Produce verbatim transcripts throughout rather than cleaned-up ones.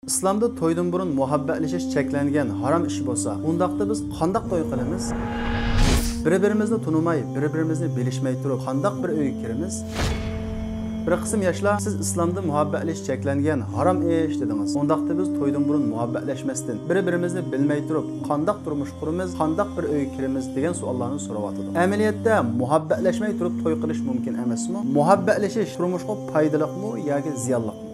ئىسلامدا تويدىن بۇرۇن مۇھەببەتلىشىش چەكلەنگەن ھارام ئىش بولسا، ئۇنداقتا بىز قانداق توي قىلىمىز؟ بىر-بىرىمىزنى تونۇماي، بىر-بىرىمىزنى بىلىشمەي تۇرۇپ قانداق بىر ئۆيگە كىرىمىز؟ بىر قىسىم ياشلار، سىز ئىسلامدا مۇھەببەتلىشىش چەكلەنگەن ھارام ئىش دېدىڭىز. ئۇنداقتا بىز تويدىن بۇرۇن مۇھەببەتلەشمەستىن، بىر-بىرىمىزنى بىلمەي تۇرۇپ قانداق تۇرمۇش قۇرىمىز، قانداق بىر ئۆيگە كىرىمىز دېگەن سوئاللارنى سوراۋاتىدۇ. ئەمەلىيەتتە مۇھەببەتلەشمەي تۇرۇپ توي قىلىش مۇمكىن ئەمەسمۇ؟ مۇھەببەتلىشىش تۇرمۇشقا پايدىلىقمۇ ياكى زىيانلىقمۇ؟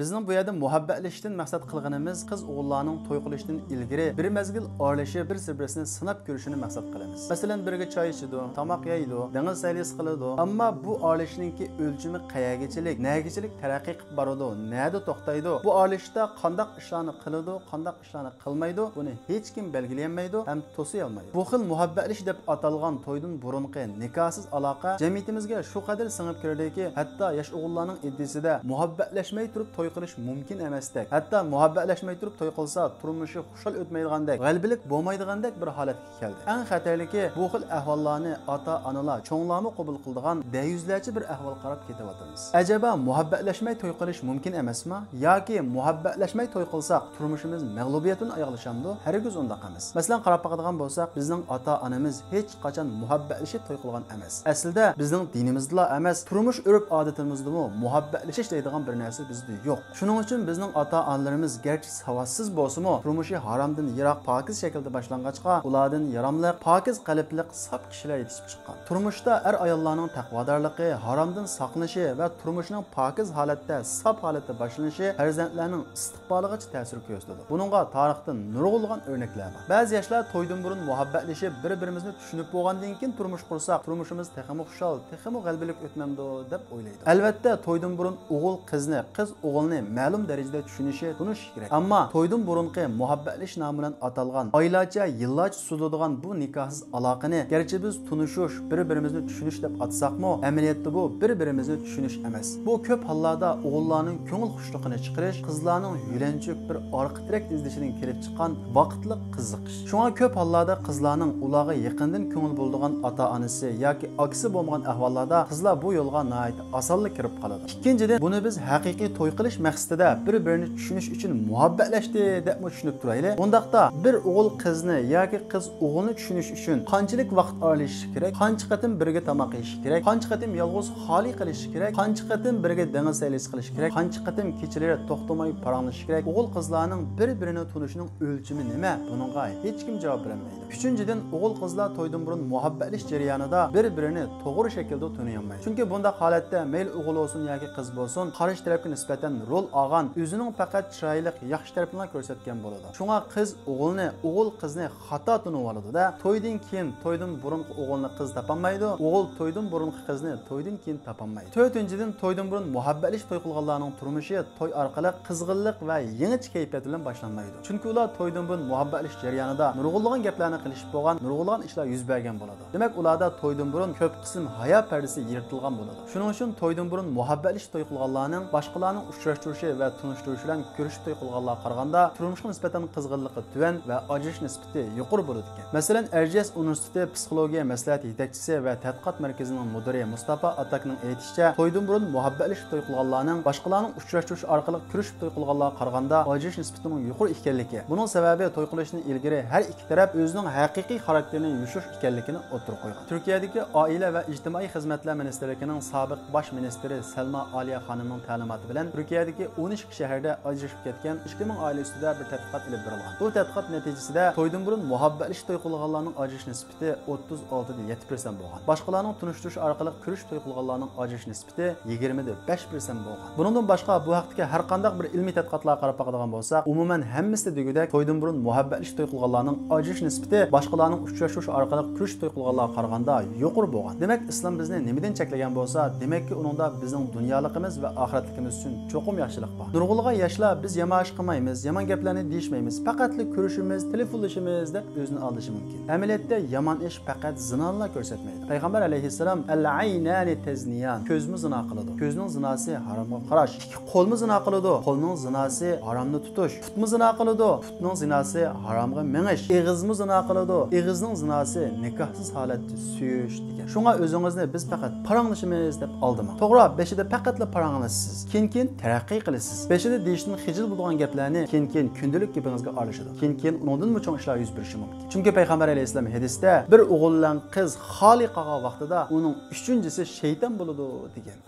بىزنىڭ بۇ يەردە مۇھەببەتلىشىشتىن مەقسەت قىلغىنىمىز قىز ئوغۇللارنىڭ توي قىلىشتىن ئىلگىرى بىر مەزگىل ئارىلىشىپ، بىرسى بىرسىنى سىناپ كۆرۈشىنى مەقسەت قىلىمىز. مەسىلەن، بىرگە چاي ئىچىدۇ، تاماق يەيدۇ، دېڭىز سەيلىسى قىلىدۇ. ئەمما بۇ ئارىلىشىشنىڭكى ئۆلچىمى قەيەرگىچىلىك، نەگىچىلىك تەرەققىي قىلىپ بارىدۇ، نەدە توختايدۇ؟ بۇ ئارىلىشىشتا قانداق ئىشلارنى قىلىدۇ، قانداق ئىشلارنى قىلمايدۇ، بۇنى ھېچكىم بەلگىلىيەلمەيدۇ ھەم توسىيالمايدۇ. بۇ خىل مۇھەببەتلىشىش دەپ ئاتالغان تويدىن بۇرۇنقى نىكاھسىز ئالاقە جەمئىيىتىمىزگە شۇ قەدەر سىڭىپ كىردىكى، ھەتتا ياش ئوغۇللارنىڭ ئىدىيىسىدە مۇھەببەتلەشمەي تۇرۇپ توي قىلىش مۇمكىن ئەمەستەك، ھەتتا مۇھەببەتلەشمەي تۇرۇپ توي قىلسا تۇرمۇشى خۇشال ئۆتمەيدىغاندەك، غەلىبىلىك بولمايدىغاندەك بىر ھالەتكە كەلدى. ئەڭ خەتەرلىكى، بۇ خىل ئەھۋاللارنى ئاتا-ئانىلار، چوڭلارمۇ قوبۇل قىلىدىغان دەييۇزلەرچە بىر ئەھۋال قاراپ كېتىۋاتىمىز. ئەجەبا مۇھەببەتلەشمەي توي قىلىش مۇمكىن ئەمەسمۇ؟ ياكى مۇھەببەتلەشمەي توي قىلساق تۇرمۇشىمىز مەغلۇبىيەت بىلەن ئاياغلىشامدۇ؟ ھەرگىز ئۇنداق ئەمەس. مەسىلەن، قاراپ باقىدىغان بولساق، بىزنىڭ ئاتا-ئانىمىز ھېچقاچان مۇھەببەتلىشىپ توي قىلغان ئەمەس. ئەسلىدە بىزنىڭ دىنىمىزدىلا ئەمەس، تۇرمۇش ئۆرپ-ئادىتىمىزدىمۇ مۇھەببەتلىشىش دەيدىغان بىر نەرسە بىزدە يوق. شۇنىڭ ئۈچۈن بىزنىڭ ئاتا-ئانىلىرىمىز گەرچە ساۋاتسىز بولسىمۇ، تۇرمۇشى ھارامدىن يىراق، پاكىز شەكىلدە باشلانغاچقا، ئۇلاردىن ياراملىق، پاكىز قەلبلىق، ساپ كىشىلەر يېتىشىپ چىققان. تۇرمۇشتا ئەر-ئاياللارنىڭ تەقۋادارلىقى، ھارامدىن ساقلىنىشى ۋە تۇرمۇشىنىڭ پاكىز ھالەتتە، ساپ ھالەتتە باشلىنىشى پەرزەنتلەرنىڭ ئىستىقبالىغىچە تەسىر كۆرسىتىدۇ. بۇنىڭغا تارىختىن نۇرغۇنلىغان ئۆرنەكلەر بار. بەزى ياشلار تويدىن بۇرۇن مۇھەببەتلىشىپ، بىر-بىرىمىزنى چۈشىنىپ بولغاندىن كېيىن تۇرمۇش قۇرساق، تۇرمۇشىمىز تېخىمۇ خۇشال، تېخىمۇ غەلىبىلىك ئۆتمەمدۇ دەپ ئويلايدۇ. ئەلۋەتتە، تويدىن بۇرۇن ئوغۇل قىزنى، قىز ئوغۇلنى مەلۇم دەرىجىدە چۈشىنىشى، تونۇشى كېرەك. ئەمما تويدىن بۇرۇنقى مۇھەببەتلىشىش نامى بىلەن ئاتالغان ئايلارچە، يىللارچە سوزۇلىدىغان بۇ نىكاھسىز ئالاقىنى گەرچە بىز تونۇشۇش، بىر-بىرىمىزنى چۈشىنىش دەپ ئاتىساقمۇ، ئەمەلىيەتتە بۇ بىر-بىرىمىزنى چۈشىنىش ئەمەس. بۇ كۆپ ھاللاردا ئوغۇللارنىڭ كۆڭۈل خۇشلۇقىنى چىقىرىش، قىزلارنىڭ يۆلەنچۈك بىر ئارقا تىرەك ئىزدىشىدىن كېلىپ چىققان ۋاقىتلىق قىزىقىش. شۇڭا كۆپ ھاللاردا قىزلارنىڭ ئۇلارغا يېقىندىن كۆڭۈل بولىدىغان ئاتا-ئانىسى ياكى ئاكىسى بولمىغان ئەھۋاللاردا قىزلار بۇ يولغا ناھايىتى ئاسانلا كىرىپ قالىدۇ. ئىككىنچىدىن، بۇنى بىز ھەقىقىي توي قىلىش مەقسىتىدە بىر-بىرىنى چۈشىنىش ئۈچۈن مۇھەببەتلەشتى دەپمۇ چۈشىنىپ تۇرايلى. ئۇنداقتا بىر ئوغۇل قىزنى ياكى قىز ئوغۇلنى چۈشىنىش ئۈچۈن قانچىلىك ۋاقىت ئارىلىشىشى كېرەك؟ قانچە قېتىم بىرگە تاماق يېيىشى كېرەك؟ قانچە قېتىم يالغۇز خالىي قېلىشى كېرەك؟ قانچە قېتىم بىرگە دېڭىز سەيلىسى قىلىشى كېرەك؟ قانچە قېتىم كېچىلىرى توختىماي پاراڭلىشىشى كېرەك؟ ئوغۇل قىزلارنىڭ بىر-بىرىنى تونۇشىنىڭ ئۆلچىمى نېمە؟ بۇنىڭغا ھېچكىم جاۋاب بېرەلمەيدۇ. ئۈچىنچىدىن، ئوغۇل-قىزلار تويدىن بۇرۇن مۇھەببەتلىشىش جەريانىدا بىر-بىرىنى توغرا شەكىلدە تونۇيالمايدۇ. چۈنكى بۇنداق ھالەتتە مەيلى ئوغۇل بولسۇن ياكى قىز بولسۇن، قارشى تەرەپكە نىسبەتەن رول ئالغان، ئۆزىنىڭ پەقەت چىرايلىق، ياخشى تەرىپىنىلا كۆرسەتكەن بولىدۇ. شۇڭا قىز ئوغۇلنى، ئوغۇل-قىزنى خاتا تونۇۋالىدۇ-دە، تويدىن كېيىن تويدىن بۇرۇنقى ئوغۇلنى قىز تاپالمايدۇ، ئوغۇل تويدىن بۇرۇنقى قىزنى تويدىن كېيىن تاپالمايدۇ. تۆتىنچىدىن، تويدىن بۇرۇن مۇھەببەتلىشىپ توي قىلغانلارنىڭ تۇرمۇشى توي ئارقىلىق قىزغىنلىق ۋە يېڭىچە كەيپىيات بىلەن باشلانمايدۇ. چۈنكى ئۇلار تويدىن بۇرۇن مۇھەببەتلىشىش جەريانىدا نۇرغۇنلىغان گەپلەرنى قىلىشىپ بولغان، نۇرغۇنلىغان ئىشلار يۈز بەرگەن بولىدۇ. دېمەك، ئۇلاردا تويدىن بۇرۇن كۆپ قىسىم ھايا پەردىسى يىرتىلغان بولىدۇ. شۇنىڭ ئۈچۈن تويدىن بۇرۇن مۇھەببەتلىشىپ توي قىلغانلارنىڭ باشقىلارنىڭ ئۇچراشتۇرۇشى ۋە تونۇشتۇرۇشى بىلەن كۆرۈشۈپ توي قىلغانلارغا قارىغاندا تۇرمۇشقا نىسبەتەن قىزغىنلىقى تۆۋەن ۋە ئاجرىشىش نىسبىتى يۇقىرى بولىدىكەن. مەسىلەن، ئەرزىيەس ئۇنىۋېرسىتېتى پسىخولوگىيە مەسلىھەت يېتەكچىسى ۋە تەتقىقات مەركىزىنىڭ مۇدىرى مۇستافا ئاتاكنىڭ ئېيتىشىچە، تويدىن بۇرۇن مۇھەببەتلىشىپ توي قىلغانلارنىڭ باشقىلارنىڭ ئۇچراشتۇرۇشى ئارقىلىق كۆرۈشۈپ توي قىلغانلارغا قارىغاندا ئاجرىشىش نىسبىتىنىڭ يۇقىرى ئىكەنلىكى، بۇنىڭ سەۋەبى توي قىلىشتىن ئىلگىرى ھەر ئىككى تەرەپ ئۆزىنىڭ ھەقىقىي خاراكتېرىنى يوشۇرۇش ئىكەنلىكىنى ئوتتۇرىغا قويغان. تۈركىيەدىكى ئائىلە ۋە ئىجتىمائىي خىزمەتلەر مىنىستىرلىكىنىڭ سابىق باش مىنىستىرى سەلما ئالىيە خانىمنىڭ تەلىماتى بىلەن تۈركىيەدىكى ئون ئىككى شەھەردە ئاجرىشىپ كەتكەن ئىككى مىڭ ئائىلە ئۈستىدە بىر تەتقىقات ئېلىپ بېرىلغان. بۇ تەتقىقات نەتىجىسىدە تويدىن بۇرۇن مۇھەببەتلىشىپ توي قىلغانلارنىڭ ئاجرىشىش نىسبىتى ئوتتۇز ئالتىدە يەتتە پىرسەنت بولغان. باشقىلارنىڭ تونۇشتۇرۇش ئارقىلىق كۆرۈشۈپ توي قىلغانلارنىڭ ئاجرىشىش نىسبىتى يىگىرمىدە بەش پىرسەنت بولغان. بۇنىڭدىن باشقا، بۇ ھەقتىكى ھەر قانداق بىر ئىلمىي تەتقىقاتلارغا قاراپ باقىدىغان بولساق، ئومۇمەن ھەممىسى دېگۈدەك تويدىن بۇرۇن مۇھەببەتلىشىپ توي قىلغانلارنىڭ ئاجرىشىش نىسبىتى باشقىلارنىڭ ئۇچراشتۇرۇش ئارقىلىق كۆرۈشۈپ توي قىلغانلارغا قارىغاندا يۇقىرى بولغان. دېمەك، ئىسلام بىزنى نېمىدىن چەكلىگەن بولسا، دېمەككى، ئۇنىڭدا بىزنىڭ دۇنيالىقىمىز ۋە ئاخىرەتلىكىمىز ئۈچۈن چوقۇم چوقۇم ياخشىلىق بار. نۇرغۇنلىغان ياشلار، بىز يامان ئىش قىلمايمىز، يامان گەپلەرنى دېيىشمەيمىز، پەقەتلا كۆرۈشىمىز، تېلېفونلىشىمىز دەپ ئۆزىنى ئالدىشى مۇمكىن. ئەمەلىيەتتە يامان ئىش پەقەت زىنانىلا كۆرسەتمەيدۇ. پەيغەمبەر ئەلەيھىسسالام، «ئەل-ئەينانى تەزنىيان»، كۆزمۇ زىنا قىلىدۇ. كۆزنىڭ زىناسى ھارامغا قاراش. ئىككى قولمۇ زىنا قىلىدۇ. قولنىڭ زىناسى ھارامنى تۇتۇش. پۇتمۇ زىنا قىلىدۇ. پۇتنىڭ زىناسى ھارامغا مېڭىش. ئېغىزمۇ زىنا قىلىدۇ. ئېغىزنىڭ زىناسى نىكاھسىز ھالەتتە سۆيۈش دېگەن. شۇڭا ئۆزىڭىزنى «بىز پەقەت پاراڭلىشىمىز» دەپ ئالدىماڭ. توغرا، بېشىدا پەقەتلا پاراڭلىشىسىز. كېيىن، كېيىن تەرەققىي قىلىسىز. بېشىدا دېيىشتىن خىجىل بولىدىغان گەپلەرنى كېيىن، كېيىن كۈندىلىك گېپىڭىزگە ئارىلىشىدۇ. كېيىن، كېيىن ئۇنىڭدىنمۇ چوڭ ئىشلار يۈز بېرىشى مۇمكىن. چۈنكى پەيغەمبەر ئەلەيھىسسالام ھەدىستە، «بىر ئوغۇل بىلەن قىز خالىي قالغان ۋاقتىدا ئۇنىڭ ئۈچىنچىسى شەيتان بولىدۇ» دېگەن.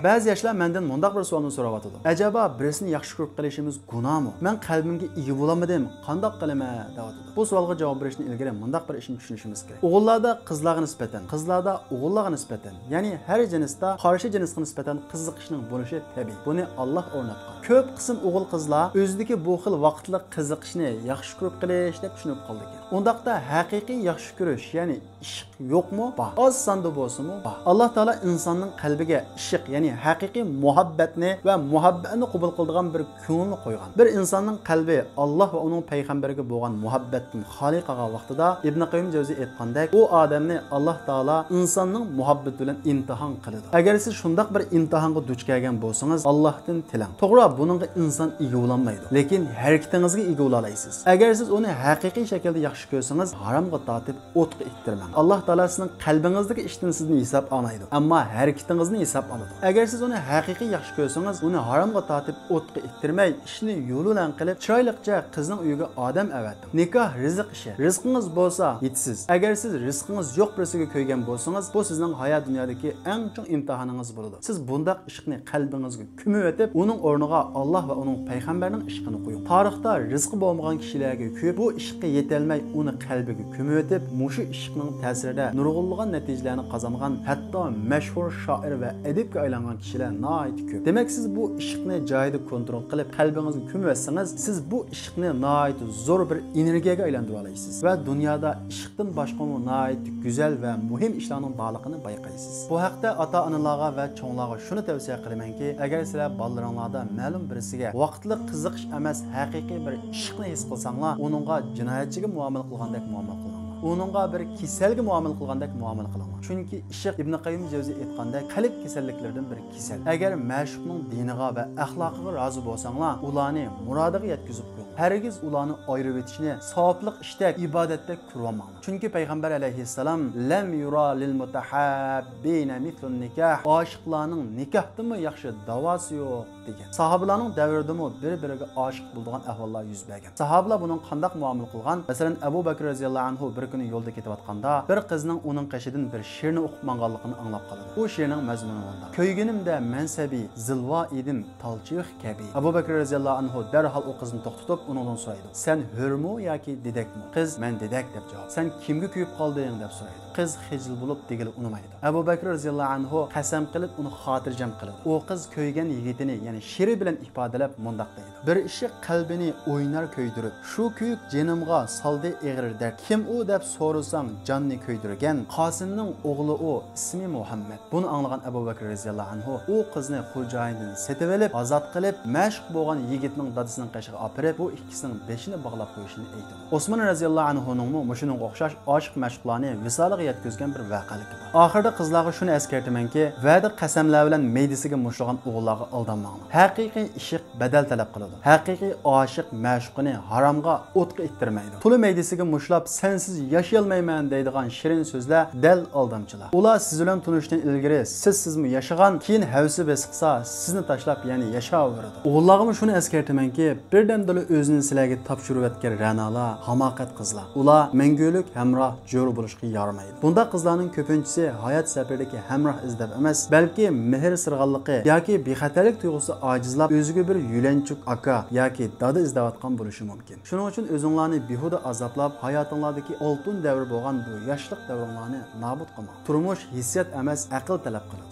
بەزى ياشلار مەندىن مۇنداق بىر سوئالنى سوراۋاتىدۇ، «ئەجەبا بىرسىنى ياخشى كۆرۈپ قېلىشىمىز گۇناھمۇ؟ مەن قەلبىمگە ئىگە بولالمىدىم، قانداق قىلىمەن؟» دەۋاتىدۇ. بۇ سوئالغا جاۋاب بېرىشتىن ئىلگىرى مۇنداق بىر ئىشنى چۈشىنىشىمىز كېرەك. ئوغۇللاردا قىزلارغا نىسبەتەن، قىزلاردا ئوغۇللارغا نىسبەتەن، يەنى ھەر جىنستا قارشى جىنسقا نىسبەتەن قىزىقىشنىڭ بولۇشى تەبىئىي. بۇنى ئاللاھ ئورناتقان. كۆپ قىسىم ئوغۇل-قىزلار ئۆزىدىكى بۇ خىل ۋاقىتلىق قىزىقىشنى ياخشى كۆرۈپ قېلىش دەپ چۈشىنىپ قالىدىكەن. ئۇنداقتا ھەقىقىي ياخشى كۆرۈش، يەنى ئىشق يوقمۇ؟ بار. ئاز ساندا بولسىمۇ بار. ئاللاھ تائالا ئىنساننىڭ قەلبىگە ئىشق، يەنى ھەقىقىي مۇھەببەتنى ۋە مۇھەببەتنى قوبۇل قىلىدىغان بىر كۆڭۈلنى قويغان. بىر ئىنساننىڭ قەلبى ئاللاھ ۋە ئۇنىڭ پەيغەمبىرىگە بولغان مۇھەببەتتىن خالىي قالغان ۋاقتىدا، ئىبن قەييىم جەۋزى ئېيتقاندەك، ئۇ ئادەمنى ئاللاھ تائالا ئىنساننىڭ مۇھەببىتى بىلەن ئىمتىھان قىلىدۇ. ئەگەر سىز شۇنداق بىر ئىمتىھانغا دۇچ كەلگەن بولسىڭىز، ئاللاھتىن تىلەڭ. توغرا، بۇنىڭغا ئىنسان ئىگە بولالايدۇ، لېكىن ھەرىكىتىڭىزگە ئىگە بولالايسىز. ئەگەر سىز ئۇنى ھەقىقىي شەكىلدە ياخشى كۆرسىڭىز، ھارامغا تارتىپ ئوتقا ئىتتىرمەڭ. ئاللاھ تائالا سىزنىڭ قەلبىڭىزدىكى ئىشتىن سىزدىن ھېساب ئالمايدۇ، ئەمما ھەرىكىتىڭىزدىن ھېساب ئالىدۇ. ئەگەر سىز ئۇنى ھەقىقىي ياخشى كۆرسىڭىز، ئۇنى ھارامغا تارتىپ ئوتقا ئىتتىرمەي، ئىشنى يولى بىلەن قىلىپ، چىرايلىقچە قىزنىڭ ئۆيىگە ئادەم ئەۋەتىڭ. نىكاھ رىزىق ئىشى. رىزقىڭىز بولسا، يېتىسىز. ئەگەر سىز رىزقىڭىز يوق بىرسىگە كۆيگەن بولسىڭىز، بۇ سىزنىڭ ھايات دۇنيادىكى ئەڭ چوڭ ئىمتىھانىڭىز بولىدۇ. سىز بۇنداق ئىشقنى قەلبىڭىزگە كۆمۈۋېتىپ، ئۇنىڭ ئورنىغا ئاللاھ ۋە ئۇنىڭ پەيغەمبەرنىڭ ئىشقىنى قويۇڭ. تارىختا رىزقى بولمىغان كىشىلەرگە كۆيۈپ، بۇ ئىشقا يېتەلمەي، ئۇنى قەلبىگە كۆمۈۋېتىپ، مۇشۇ ئىشقنىڭ تەسىرىدە نۇرغۇنلىغان نەتىجىلەرنى قازانغان، ھەتتا مەشھۇر شائىر ۋە ئەدىبكە ئايلانغان كىشىلەر ناھايىتى كۆپ. دېمەك، سىز بۇ ئىشقنى جايىدا كونترول قىلىپ، قەلبىڭىزگە كۆمۈۋەتسىڭىز، سىز بۇ ئىشقنى ناھايىتى زور بىر ئېنېرگىيەگە ئايلاندۇرۇۋالايسىز ۋە دۇنيادا ئىشقتىن باشقىمۇ ناھايىتى گۈزەل ۋە مۇھىم ئىشلارنىڭ بارلىقىنى بايقايسىز. بۇ ھەقتە ئاتا-ئانىلارغا ۋە چوڭلارغا شۇنى تەۋسىيە قىلىمەنكى، ئەگەر سىلەر بالىلىرىڭلاردا مەلۇم بىرسىگە ۋاقىتلىق قىزىقىش ئەمەس، ھەقىقىي بىر ئىشقنى ھېس قىلساڭلار، ئۇنىڭغا جىنايەتچىگە مۇئامىلە قىلغاندەك مۇئامىلە قىلىڭلار. ئۇنىڭغا بىر كېسەلگە مۇئامىلە قىلغاندەك مۇئامىلە قىلىڭلار. چۈنكى ئىشق، ئىبن قەييىم جەۋزى ئېيتقاندەك، قەلب كېسەللىكلىرىدىن بىر كېسەل. ئەگەر مەشۇقنىڭ دىنىغا ۋە ئەخلاقىغا رازى بولساڭلار، ئۇلارنى مۇرادىغا يەتكۈزۈپ قويۇڭ. ھەرگىز ئۇلارنى ئايرىۋېتىشنى ساۋابلىق ئىشتەك، ئىبادەتتەك كۆرۈۋالماڭلار. چۈنكى پەيغەمبەر ئەلەيھىسسالام، «لەم يۇرا لىل مۇتەھاببىنە مىسلۇن نىكاھ»، ئاشىقلارنىڭ نىكاھتىنمۇ ياخشى داۋاسى يوق دېگەن. ساھابىلارنىڭ دەۋرىدىمۇ بىر-بىرىگە ئاشىق بولىدىغان ئەھۋاللار يۈز بەرگەن. ساھابىلار بۇنىڭغا قانداق مۇئامىلە قىلغان؟ مەسىلەن، ئەبۇ بەكرى رەزىياللاھۇ ئەنھۇ بىر كۈنى يولدا كېتىۋاتقاندا، بىر قىزنىڭ ئۇنىڭ قېشىدىن بىر شېئىرنى ئوقۇپ ماڭغانلىقىنى ئاڭلاپ قالىدۇ. بۇ شېئىرنىڭ مەزمۇنى مۇنداق: «كۆيگىنىمدە مەن سەبىي، زىلۋا ئىدىم تالچىۋىخ كەبى.» ئەبۇ بەكرى رەزىياللاھۇ ئەنھۇ دەرھال ئۇ قىزنى توختىتىپ، ئۇنىڭدىن سورايدۇ: «سەن ھۆرمۇ ياكى دېدەكمۇ؟» قىز: «مەن دېدەك» دەپ جاۋاب. «سەن كىمگە كۆيۈپ قالدىڭ؟» دەپ سورايدۇ. قىز خىجىل بولۇپ دېگىلى ئۇنىمايدۇ. ئەبۇ بەكرى رەزىياللاھۇ ئەنھۇ قەسەم قىلىپ ئۇنى خاتىرجەم قىلىدۇ. ئۇ قىز كۆيگەن يىگىتىنى، يەنى شېئىرى بىلەن ئىپادىلەپ مۇنداق دەيدۇ: «بىر ئىشق قەلبىنى ئوينار كۆيدۈرۈپ، شۇ كۆيۈك جېنىمغا سالدى ئېغىر دەرد. كىم ئۇ دەپ سورىساڭ، جاننى كۆيدۈرگەن قاسىمنىڭ ئوغلى ئۇ، ئىسمى مۇھەممەد.» بۇنى ئاڭلىغان ئەبۇ بەكرى رەزىياللاھۇ ئەنھۇ ئۇ قىزنى خوجايىنىدىن سېتىۋېلىپ، ئازاد قىلىپ، مەشۇق بولغان يىگىتنىڭ دادىسىنىڭ قېشىغا ئاپىرىپ، بۇ ئىككىسىنىڭ بېشىنى باغلاپ قويۇشىنى ئېيتىدۇ. ئوسمان رەزىياللاھۇ ئەنھۇنىڭمۇ مۇشۇنىڭغا ئوخشاش ئاشىق-مەشۇقلارنى ۋىسالىغا يەتكۈزگەن بىر ۋەقەلىكى بار. ئاخىرىدا قىزلارغا شۇنى ئەسكەرتىمەنكى، ۋەدە قەسەملەر بىلەن مەيدىسىگە مۇشۇلغان ئوغۇللارغا ئالدانماڭلار. ھەقىقىي ئىشق بەدەل تەلەپ قىلىدۇ. ھەقىقىي ئاشىق مەشۇقىنى ھارامغا، ئوتقا ئىتتىرمەيدۇ. تولا مەيدىسىگە مۇشۇلاپ، «سەنسىز ياشىيالمايمەن» دەيدىغان شېرىن سۆزلەر دەل ئالدامچىلار. ئۇلار سىز بىلەن تونۇشتىن ئىلگىرى سىز سىزمۇ ياشىغان، كېيىن ھەۋىسى بېسىقسا، سىزنى تاشلاپ يەنە ياشاۋېرىدۇ. ئوغۇللارغىمۇ شۇنى ئەسكەرتىمەنكى، بىردەمدىلا ئۆزىنى سىلەرگە تاپشۇرۇۋەتكەن رەنالار ھاماقەت قىزلار. ئۇلار مەڭگۈلۈك ھەمراھ، جورا بولۇشقا يارىمايدۇ. بۇنداق قىزلارنىڭ كۆپىنچىسى ھايات سەپىرىدىكى ھەمراھ ئىزدەپ ئەمەس، بەلكى مېھىر سىرغاللىقى ياكى بىخەتەرلىك تۇيغۇسى ئاجىزلاپ، ئۆزىگە بىر يۆلەنچۈك ئاكا ياكى دادا ئىزدەۋاتقان بولۇشى مۇمكىن. شۇنىڭ ئۈچۈن ئۆزۈڭلارنى بىھۇدە ئازابلاپ، ھاياتىڭلاردىكى ئالتۇن دەۋر بولغان بۇ ياشلىق دەۋرىڭلارنى نابۇت قىلماڭ. تۇرمۇش ھېسسىيات ئەمەس، ئەقىل تەلەپ قىلىدۇ.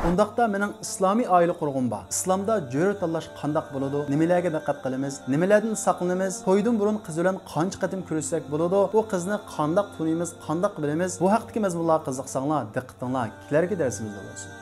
ئۇنداقتا مېنىڭ ئىسلامىي ئائىلە قۇرغۇم بار. ئىسلامدا جۆرە تاللاش قانداق بولىدۇ؟ نېمىلەرگە دىققەت قىلىمىز؟ نېمىلەردىن ساقلىنىمىز؟ تويدىن بۇرۇن قىز بىلەن قانچە قېتىم كۆرۈشسەك بولىدۇ؟ بۇ قىزنى قانداق تونۇيمىز؟ قانداق بىلىمىز؟ بۇ ھەقتىكى مەزمۇنلارغا قىزىقساڭلار، دىققىتىڭلار كېلەركى دەرسىمىزدە بولسۇن.